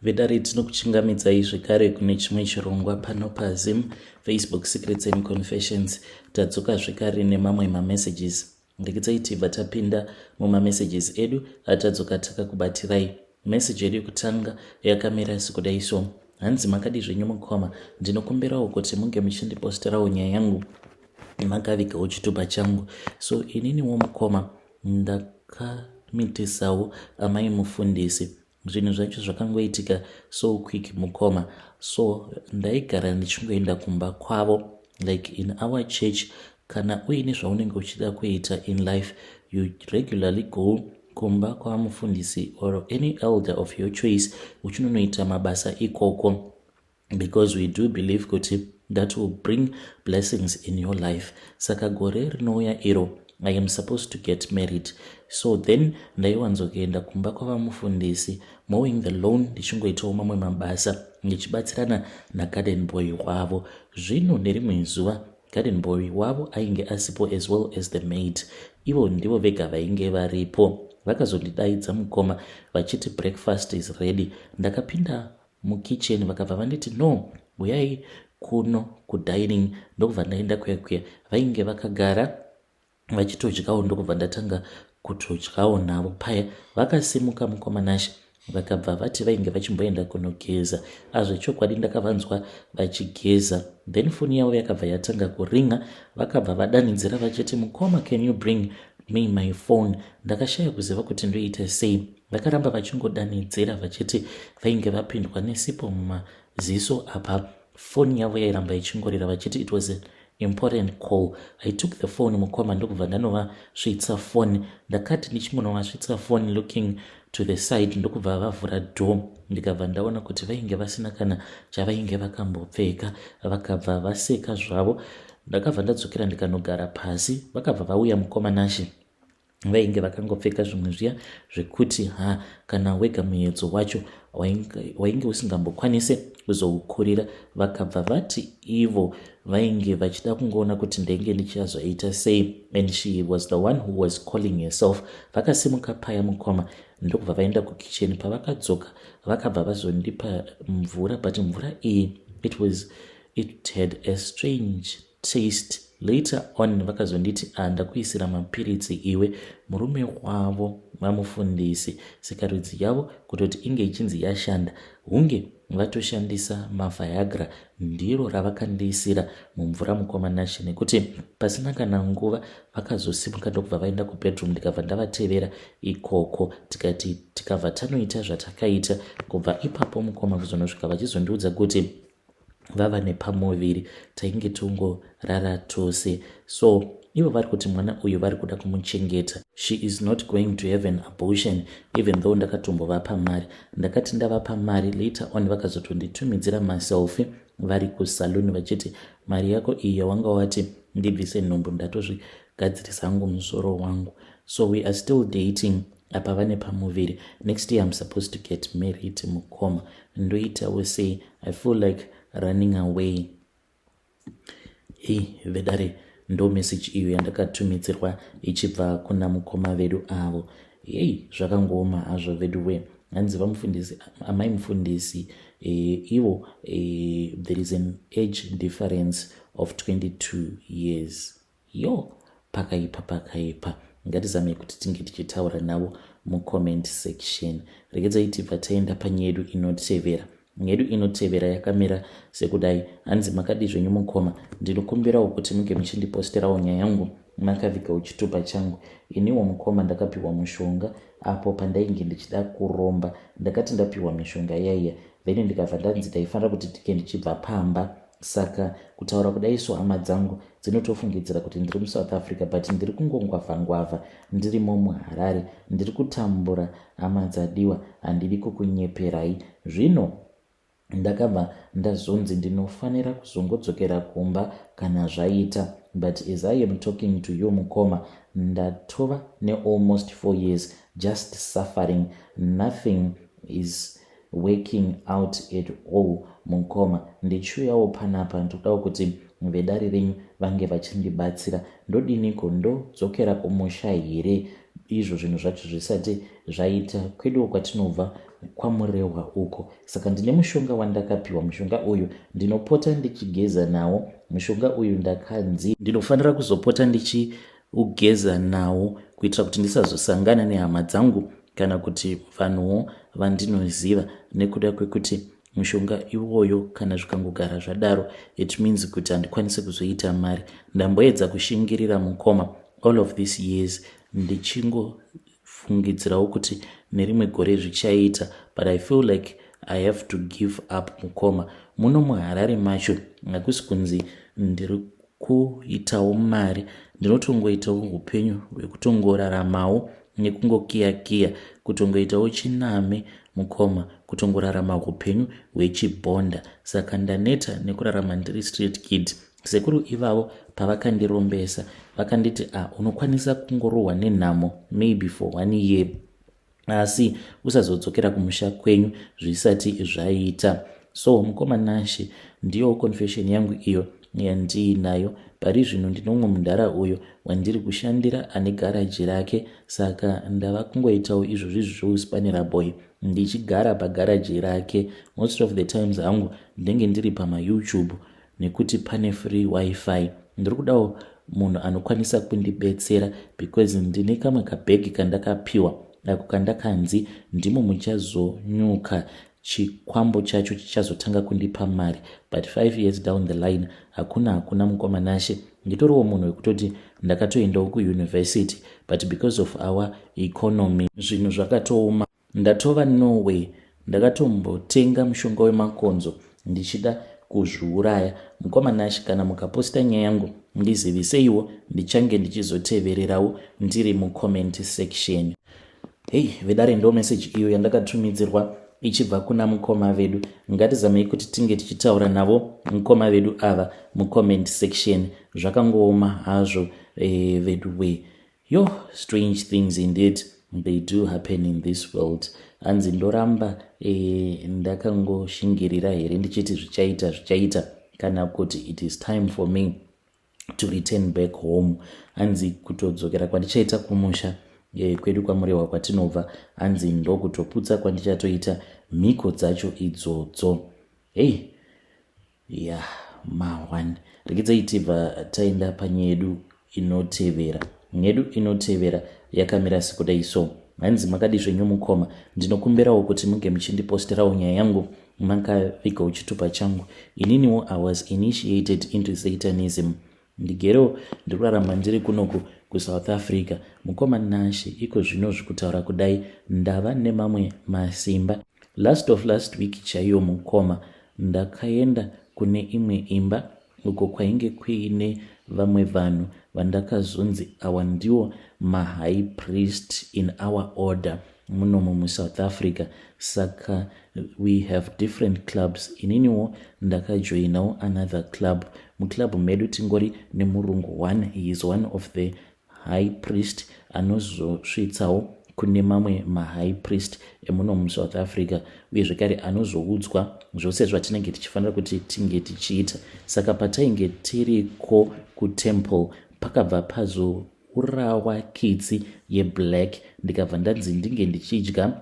Vedare, tinokuchingamidzai zvekare kune chimwe chirongwa pano paZim Facebook Secrets and Confessions. Tadzoka zvekare nemamwe mamessages. Rekezai tibva tapinda mumamessages edu atadzoka takakubatirai. Message yedu yekutanga yakamira sekudai so. Hanzi, "Makadi zvenyu mukoma? Ndinokumbirawo kuti munge muchindiposterawo nyaya yangu makavigawo chitupa changu. So ininiwo mukoma, ndakamitisawo amai mufundisi. Zvinhu zvacho zvakangoitika so quick, mukoma. So ndaigara ndichingoenda kumba kwavo. Like in our church, kana uine zvaunenge uchida kuita in life, you regularly go kumba kwamufundisi or any elder of your choice, uchinonoita mabasa ikoko, because we do believe kuti that will bring blessings in your life. Saka gore rinouya iro I am supposed to get married. So then ndaiwanzokuenda kumba kwavamufundisi, mowing the lawn, ndichingoitawo mamwe mabasa, ndichibatsirana nagarden boy wavo. Zvino nerimwe zuva garden boy wavo ainge asipo, as well as the maid. Ivo ndivo vega vainge varipo. Vakazondidaidza, mukoma, vachiti breakfast is ready. Ndakapinda mukitchen, vakabva vanditi, "No, uyai kuno kudining." Ndokubva ndaenda kuya kuya. Vainge vakagara vachitodyawo, ndokubva ndatanga kutodyawo navo paya. Vakasimuka, mukoma Nashe, vakabva vati vainge vachimboenda kunogeza. Azvechokwadi ndakavanzwa vachigeza. Then foni yavo yakabva yatanga kuringa. Vakabva vadanidzira vachiti, "Mukoma, can you bring me my phone?" Ndakashaya kuziva kuti ndoita sei. Vakaramba vachingodanidzira vachiti vainge vapindwa nesipo mumaziso. Apa foni yavo yairamba ichingorira, vachiti it was an important call. I took the phone, mukoma, ndokubva ndanovasvitsa foni. Ndakati ndichingonovasvitsa foni, looking to the side, ndokubva vavhura door. Ndikabva ndaona kuti vainge vasina kana chavainge vakambopfeka. Vakabva vaseka zvavo. Ndakabva ndadzokera ndikanogara pasi. Vakabva vauya, mukoma Nashe. Vainge vakangopfeka zvimwe zviya zvekuti ha, kana wega muedzo wacho wainge usingambokwanise kuzoukurira. Vakabva vati ivo vainge vachida kungoona kuti ndainge ndichazoita sei, and she was the one who was calling herself. Vakasimuka paya, mukoma, ndokubva vaenda kukicheni. Pavakadzoka vakabva vazondipa mvura, but mvura iyi it had a strange taste. Later on vakazonditi, "Andakuisira mapiritsi iwe." Murume wavo vamufundisi, sikarudzi yavo kutoti inge ichinzi yashanda, hunge vatoshandisa maViagra. Ndiro ravakandiisira mumvura, mukoma Nashe, nekuti pasina kana nguva vakazosimuka ndokubva vaenda kubedroom. Ndikabva ndavatevera ikoko, tikati tikabva tanoita zvatakaita. Kubva ipapo, mukoma, kuzonosvika vachizondiudza kuti vava nepamuviri, tainge tongorara tose. So ivo vari kuti mwana uyu vari kuda kumuchengeta. She is not going to have an abortion, even though ndakatombovapa mari. Ndakati ndavapa mari, later on vakazotonditumidzira maselfie vari kusaluni vachiti, "Mari yako iyi yawanga wati ndibvise nhumbu, ndatozvigadzirisa hangu musoro wangu." So we are still dating. Apa vane pamuviri. Next year I'm supposed to get married. Mukoma, ndoitawo sei? I feel like running away. Hei vedare, ndo message iyo yandakatumidzirwa ichibva kuna mukoma vedu avo. Hei, zvakangooma hazvo vedu we. Hanzi vamufundisi, amai mufundisi, ivo there is an age difference of 22 years. Yo, pakaipa, pakaipa. Ngatizamei kuti tinge tichitaura navo mucomment section. Regedzai tibva taenda panyaya yedu inotevera. Yedu inotevera yakamira sekudai. Hanzi, "Makadi zvenyu mukoma? Ndinokumbirawo kuti munge muchindiposterawo nyaya yangu makavigawo chitupa changu. Iniwo mukoma, ndakapiwa mushonga apo pandainge ndichida kuromba. Ndakati ndapiwa mishonga iyaiya, then ndikabva ndanzi ndaifanira kuti ndike ndichibva pamba. Saka kutaura kudai so, hama dzangu dzinotofungidzira kuti ndiri muSouth Africa, but ndiri kungongwavha-ngwavha ndirimo muHarare. Ndiri kutambura, hama dzadiwa, handidi kukunyeperai. Zvino ndakabva ndazonzi ndinofanira kuzongodzokera kumba kana zvaita. But as I am talking to you, mukoma, ndatova nealmost 4 years just suffering. Nothing is working out at all, mukoma. Ndichiuyawo panapa, ndodawo kuti vedare renyu vange vachindibatsira. Ndodiniko? Ndodzokera kumusha here, izvo zvinhu zvacho zvisati zvaita kweduwo kwatinobva?" kwaMurehwa uko. Saka ndine mushonga wandakapiwa, mushonga uyu ndinopota ndichigeza nawo. Mushonga uyu ndakanzi ndinofanira kuzopota ndichiugeza nawo kuitira kuti ndisazosangana nehama dzangu kana kuti vanhuwo vandinoziva, nekuda kwekuti mushonga iwoyo kana zvikangogara zvadaro, it means kuti handikwanisi kuzoita mari. Ndamboedza kushingirira, mukoma, all of these years, ndichingofungidzirawo kuti nerimwe gore zvichaita, but I feel like I have to give up, mukoma. Muno muHarare macho hakusi kunzi ndiri kuitawo mari, ndinotongoitawo upenyu hwekutongoraramawo nekungokiyakiya, kutongoitawo chiname, mukoma, kutongorarama upenyu hwechibhonda. Saka ndaneta nekurarama ndiri street kid. Sekuru ivavo pavakandirombesa, vakanditi, "A ah, unokwanisa kungorohwa nenhamo maybe for one year, asi usazodzokera kumusha kwenyu zvisati zvaita." So mukoma Nashe, ndiyo confession yangu iyo yandiinayo pari zvino. Ndinomwe mudhara uyo wandiri kushandira ane garaji rake, saka ndava kungoitawo izvozvi zveuspanera boy, ndichigara pagaraji rake. Most of the times hangu ndinenge ndiri pamaYouTube nekuti pane free WiFi. Ndiri kudawo munhu anokwanisa kundibetsera because ndine kamwe kabhegi kandakapiwa ako kandakanzi ndimo muchazonyuka chikwambo chacho chichazotanga kundipa mari, but 5 years down the line hakuna, hakuna. Mukoma Nashe, nditoriwo munhu wekutoti ndakatoendawo kuuniversity, but because of our economy zvinhu zvakatooma, ndatova noway. Ndakatombotenga mushonga wemakonzo ndichida kuzviuraya. Mukoma Nashe, kana mukaposta nyaya yangu, ndiziviseiwo, ndichange ndichizotevererawo ndiri mucomment section. Hei vedare, ndo meseji iyo yandakatumidzirwa ichibva kuna mukoma vedu. Ngatizamei kuti tinge tichitaura navo mukoma vedu ava mucomment section. Zvakangooma hazvo, vedu we. Yo, strange things indeed, they do happen in this world. Hanzi ndoramba ndakangoshingirira here ndichiti zvichaita, zvichaita, kana kuti it is time for me to return back home? Hanzi kutodzokera kwandichaita kumusha kwedu kwaMurehwa kwatinobva, hanzi ndokutoputsa kwandichatoita mhiko dzacho idzodzo. Hei ya, ma1 regedzai tibva taenda panyaya yedu inotevera. Nyedu inotevera yakamira sekudai so. Hanzi, "Makadi zvenyu mukoma? Ndinokumbirawo kuti munge muchindiposterawo nyaya yangu makavigawo chitupa changu. Ininiwo I was initiated into Satanism. Ndigerewo ndiri kurarama ndiri kunoku kuSouth Africa. Mukoma Nashe, iko zvino zvikutaura kudai ndava nemamwe masimba. Last of last week chaiyo, mukoma, ndakaenda kune imwe imba uko kwainge kuine vamwe vanhu vandakazonzi awa ndiwo mahigh priest in our order munomu muSouth Africa. Saka we have different clubs. Ininiwo ndakajoinawo another club. Muclub medu tingori nemurungu one. He is one of the high priest anozosvitsawo kune mamwe mahigh priest emuno muSouth Africa, uye zvekare anozoudzwa zvose zvatinenge tichifanira kuti tinge tichiita. Saka patainge tiriko kutemple, pakabva pazourawa kitsi yeblack, ndikabva ndanzi ndinge ndichidya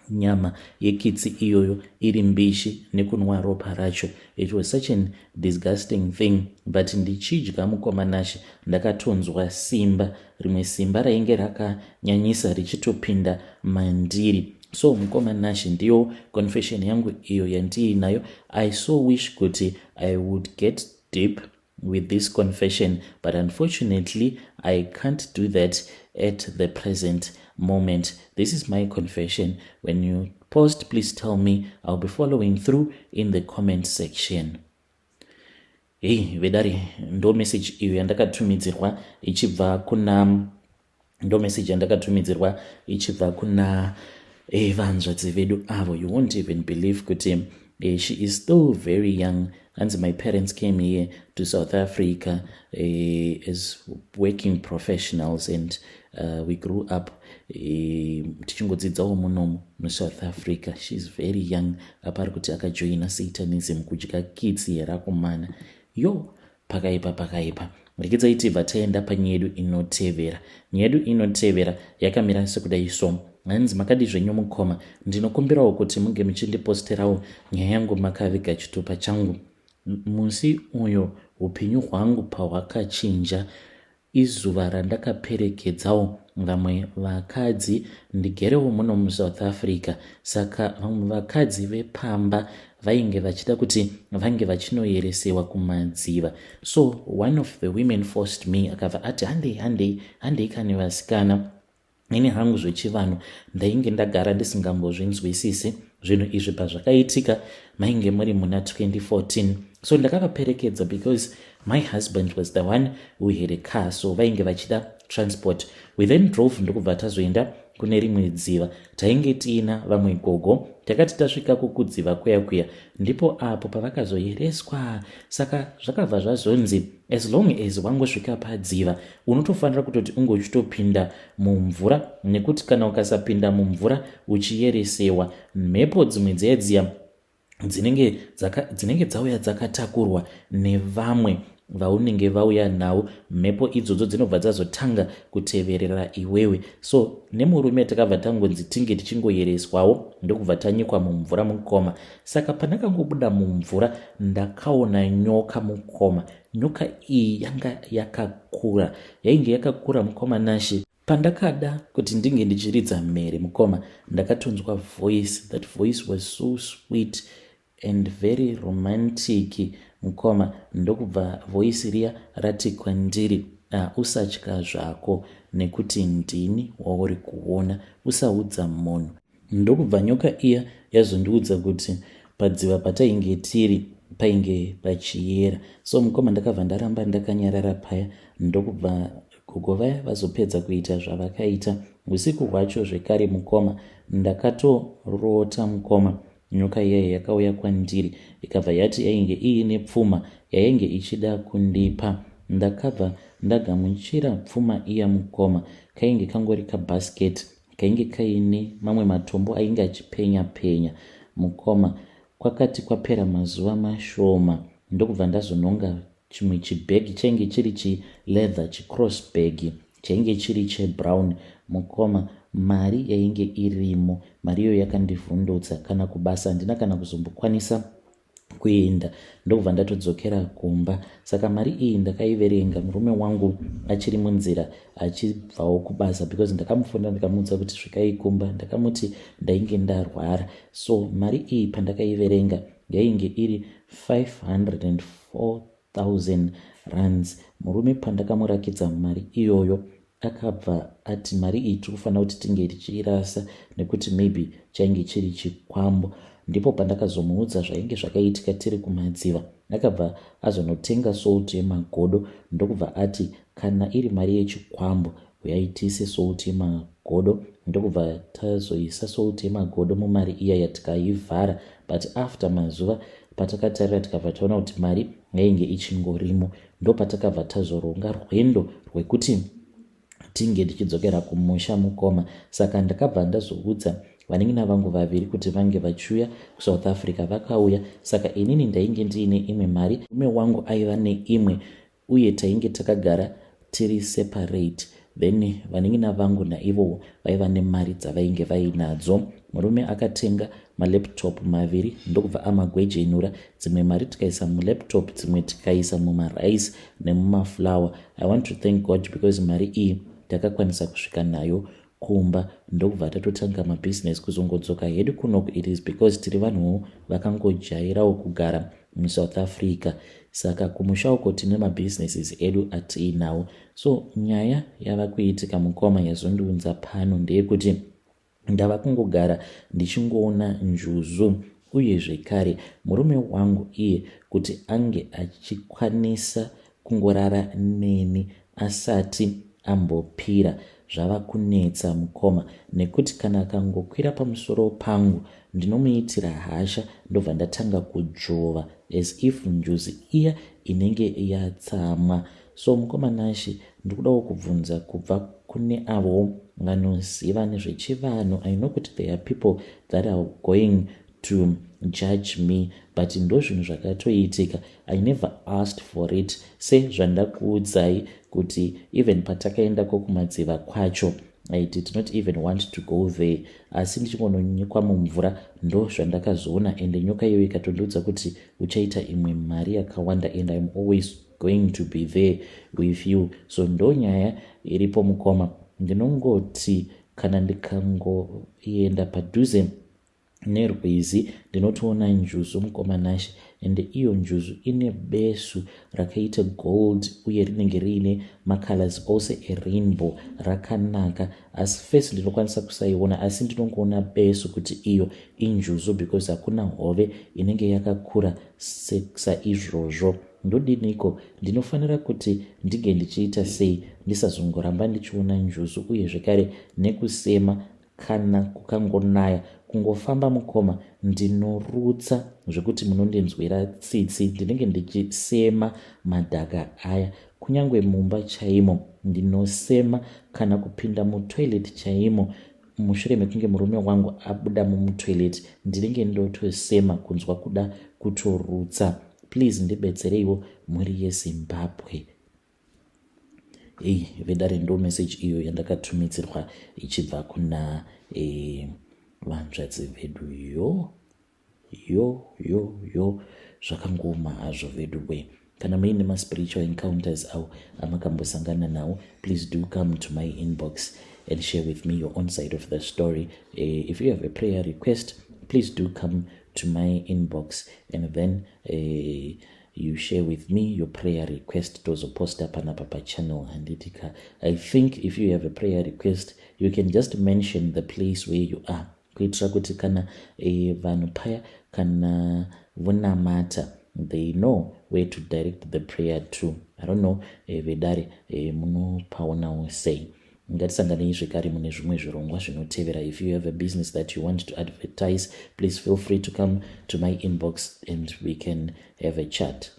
nyama yekitsi iyoyo iri mbishi nekunwa ropa racho. It was such an disgusting thing, but ndichidya, mukoma Nashe, ndakatonzwa simba, rimwe simba rainge rakanyanyisa richitopinda mandiri. So mukoma Nashe, ndiyo confession yangu iyo yandiinayo. I so wish kuti I would get deep with this confession, but unfortunately I can't do that at the present moment. This is my confession. When you post, please tell me. I'll be following through in the comment section." Hei vedare, ndo message iyo yandakatumidzirwa ichibva kuna, ndo message yandakatumidzirwa ichibva kuna vanzvadzi vedu avo. You won't even believe kuti she is still very young. Hanzi, "My parents came here to South Africa as working professionals and we grew up tichingodzidzawo munomu muSouth Africa." She is very young. Apa ari kuti akajoina Satanism, kudya kitsi yerakumana. Yo, pakaipa, pakaipa. Rekedzai tibva taenda panyaya yedu inotevera. Nyaya yedu inotevera yakamira sekudai so. Hanzi makadii zvenyu mukoma, ndinokumbirawo kuti munge muchindiposterawo nyaya yangu makaviga chitupa changu. Musi uyo upenyu hwangu pahwakachinja izuva randakaperekedzawo vamwe vakadzi ndigerewo muno muSouth Africa. Saka vamwe vakadzi vepamba vainge vachida kuti vange vachinoyeresewa kumadziva. So one of the women forced me akabva ati handei handei handei kani vasikana. Ini hangu zvechivanhu ndainge ndagara ndisingambozvinzwisisi zvinhu izvi. Pazvakaitika mainge muri muna 2014, so ndakavaperekedza because my husband was the one who had a car, so vainge vachida transport. We then drove ndokubva tazoenda kune rimwe dziva. Tainge tiina vamwe gogo. Takati tasvikako kudziva kuya kuya, ndipo apo pavakazoyereswa. Saka zvakabva zvazonzi as long as wangosvika padziva, unotofanira kutoti unge uchitopinda mumvura, nekuti kana ukasapinda mumvura uchiyeresewa, mhepo dzimwe dziya dziya dzinenge dzauya dzakatakurwa nevamwe vaunenge vauya nawo, mhepo idzodzo dzinobva dzazotanga kuteverera iwewe. So nemurume takabva tangonzi tinge tichingoyereswawo, ndokubva tanyikwa mumvura mukoma. Saka pandakangobuda mumvura, ndakaona nyoka mukoma. Nyoka iyi yanga yakakura, yainge yakakura mukoma Nashe. Pandakada kuti ndinge ndichiridza mhere mukoma, ndakatonzwa voice. That voice was so sweet and very romantic mukoma. Ndokubva voice riya rati kwandiri, "Usatya zvako nekuti ndini wauri kuona, usaudza munhu." Ndokubva nyoka iya yazondiudza kuti padziva patainge tiri painge pachiyera. So mukoma, ndakabva ndaramba ndakanyarara paya, ndokubva gogo vaya vazopedza kuita zvavakaita. Usiku hwacho zvekare mukoma, ndakatorota mukoma, nyoka iyaya yakauya kwandiri, ikabva yati yainge iine pfuma yainge ichida kundipa. Ndakabva ndagamuchira pfuma iya mukoma. Kainge kangori kabasket kainge kaine mamwe matombo ainge achipenya penya mukoma. Kwakati kwapera mazuva mashoma, ndokubva ndazononga chimwe chibhegi chainge chiri chileather, chicross bag chainge chiri chebrown mukoma. Mari yainge irimo, mari iyoyo yakandivhundutsa. Kana kubasa handina kana kuzombokwanisa kuenda, ndokubva ndatodzokera kumba. Saka mari iyi ndakaiverenga murume wangu achiri munzira achibvawo kubasa, because ndakamufonera ndikamuudza kuti svikai kumba. Ndakamuti ndainge ndarwara. So mari iyi pandakaiverenga yainge iri 504,000 rands. Murume pandakamurakidza mari iyoyo, akabva ati mari iyi tiri kufanira kuti tinge tichiirasa nekuti maybe chainge chiri chikwambo. Ndipo pandakazomuudza zvainge zvakaitika tiri kumadziva. Akabva azonotenga salt yemagodo, ndokubva ati kana iri mari yechikwambo, uyai tiise salt yemagodo. Ndokubva tazoisa salt yemagodo mumari iya yatikaivhara. But after mazuva, patakatarira tikabva taona kuti mari yainge ichingorimo. Ndopatakabva tazoronga rwendo rwekuti tinge tichidzokera kumusha mukoma. Saka ndakabva ndazoudza vanin'ina vangu vaviri kuti vange vachiuya kuSouth Africa. Vakauya. Saka inini ndainge ndiine imwe mari, murume wangu aiva neimwe, uye tainge takagara tiri separate. Then vanin'ina vangu naivowo vaiva nemari dzavainge vainadzo. Murume akatenga malaptop maviri, ndokubva amagwejenura. Dzimwe mari tikaisa mulaptop, dzimwe tikaisa mumarice nemumaflour. I want to thank God because mari iyi takakwanisa kusvika nayo kumba, ndokubva tatotanga mabhizinesi. Kuzongodzoka hedu kunoku, it is because tiri vanhuwo vakangojairawo kugara muSouth Africa. Saka kumusha uko tine mabusinesses edu atiinawo. So nyaya yava kuitika mukoma, yazondiunza pano, ndeyekuti ndava kungogara ndichingoona njuzu. Uye zvekare murume wangu iye kuti ange achikwanisa kungorara neni asati ambopira zvava kunetsa mukoma, nekuti kana akangokwira pamusoro pangu, ndinomuitira hasha, ndobva ndatanga kudzvova as if njuzi iya inenge yatsamwa. So mukoma Nashe, ndikudawo kubvunza kubva kune avo vanoziva nezvechivanhu. I know kuti there are people that are going to judge me, but ndo zvinhu zvakatoitika. I never asked for it. Sezvandakuudzai kuti even patakaendako kumadziva kwacho, I did not even want to go there, asi ndichingononyikwa mumvura ndo zvandakazoona. Ende nyoka iyoyo ikatondiudza kuti uchaita imwe mari yakawanda and I'm always going to be there with you. So ndo nyaya iripo, mukoma. Ndinongoti kana ndikangoenda padhuze nerwizi, ndinotoona njuzu, mukoma Nashe. Ende iyo njuzu ine besu rakaita gold uye rinenge riine macolors ose erainbow, rakanaka. Asi face ndinokwanisa kusaiona, asi ndinongoona besu kuti iyo injuzu, because hakuna hove inenge yakakura saizvozvo. Ndodiniko? Ndinofanira kuti ndinge ndichiita sei ndisazongoramba ndichiona njuzu? Uye zvekare nekusema, kana kukangonaya, kungofamba, mukoma, ndinorutsa zvekuti munondinzwira tsitsi. Ndinenge ndichisema madhaka aya. Kunyange mumba chaimo ndinosema, kana kupinda mutoilet chaimo, mushure mekunge murume wangu abuda mumutoilet, ndinenge ndotosema, kunzwa kuda kutorutsa. Please ndibetsereiwo, mhuri yeZimbabwe. Ei vedare, ndo message iyo yandakatumidzirwa ichibva kuna vanzvadzi vedu. Yo yo yo yo, zvakangoma hazvo vedu we. Kana muine maspiritual encounters awo amakambosangana nawo, please do come to my inbox and share with me your own side of the story. If you have a prayer request, please do come to my inbox and then you share with me your prayer request, tozoposta panapa pachannel, handitika? I think if you have a prayer request, you can just mention the place where you are, kuitira kuti kana vanhu paya kana vonamata, they know where to direct the prayer to. I don't know, vedare, munopaonawo sei? Ngatisanganei zvekare mune zvimwe zvirongwa zvinotevera. If you have a business that you want to advertise, please feel free to come to my inbox and we can have a chat.